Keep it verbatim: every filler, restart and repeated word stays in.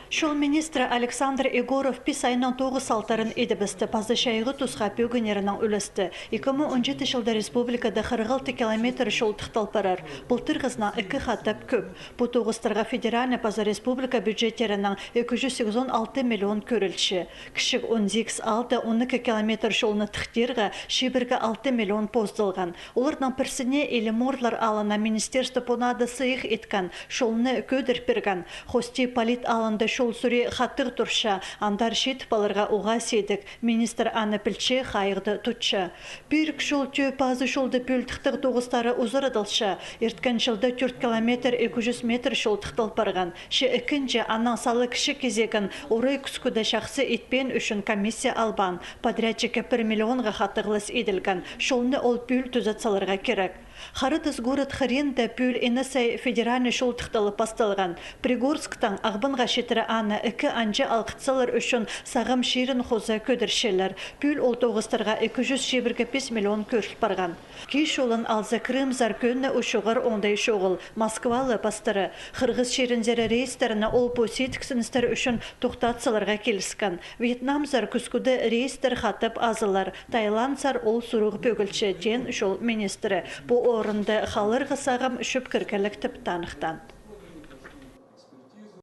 Чол министрі Александр Егоров пис айның тоғыс алтарын идібісті паза чайғы тусха пӧгіннерінең ӱлесті. Ікі муң он читі чылда республикада хырых алты километр чол тыхтал парар. Пылтырғызынаң ікі хатап кӧп. Пу тоғыстарға федеральный паза республика бюджеттерінең ікі чӱс сигізон алты миллион кӧрілче. Кічіг он сигіс аалда он ікі километр чолны тыхтирға чибіргі алты миллион поздылған. Оларның пірсіне, Илиморлар аалына, министерство понада сыйых иткен, чолны кӧдір пирген. Хости Палит аалында чол сури хатығ турча, андар читіп аларға уғаа сидік. Министр аны пілче, хайығда тутча. Пирік чол тӧӧ пазы чолда пӱӱл тыхтағ тоғыстары узарадылча. Ирткен чылда тӧрт километр ікі чӱс метр чол тыхтал парған. Че ікінҷі, анаң сала кічіг кизегін орай кӱскӱде чахсы итпеен ӱчӱн комиссия албаан. Подрядчикке пір миллионға хатығлас иділген. Чолны ол пӱӱл тӱзет саларға кирек. Хара Тас город хыринда пӱӱл ине сай федеральный чол тыхталып пасталған. Пригорсктаң Ағбанға читіре аны ікі анҷа алғытсалар ӱчӱн сағам чирін хоза кӧдірчелер. Пӱӱл ол тоғыстарға ікі чӱс чибіргі пис миллион кӧріл парған. Киис чолын алза, Крымзар кӧні учуғар оңдай чоғыл. Москвалы пастыра. Хырғыс чирінзер рейстерні ол пу сидіксіністер ӱчӱн тохтат саларға киліскен. Вьетнамзар кӱскӱде рейстер хатап азылар. Таиландзар ол сурығ пӧгілче, теен чол министрі. Пу орында халарға сағам чӧп кіргелек тіп таныхтаан.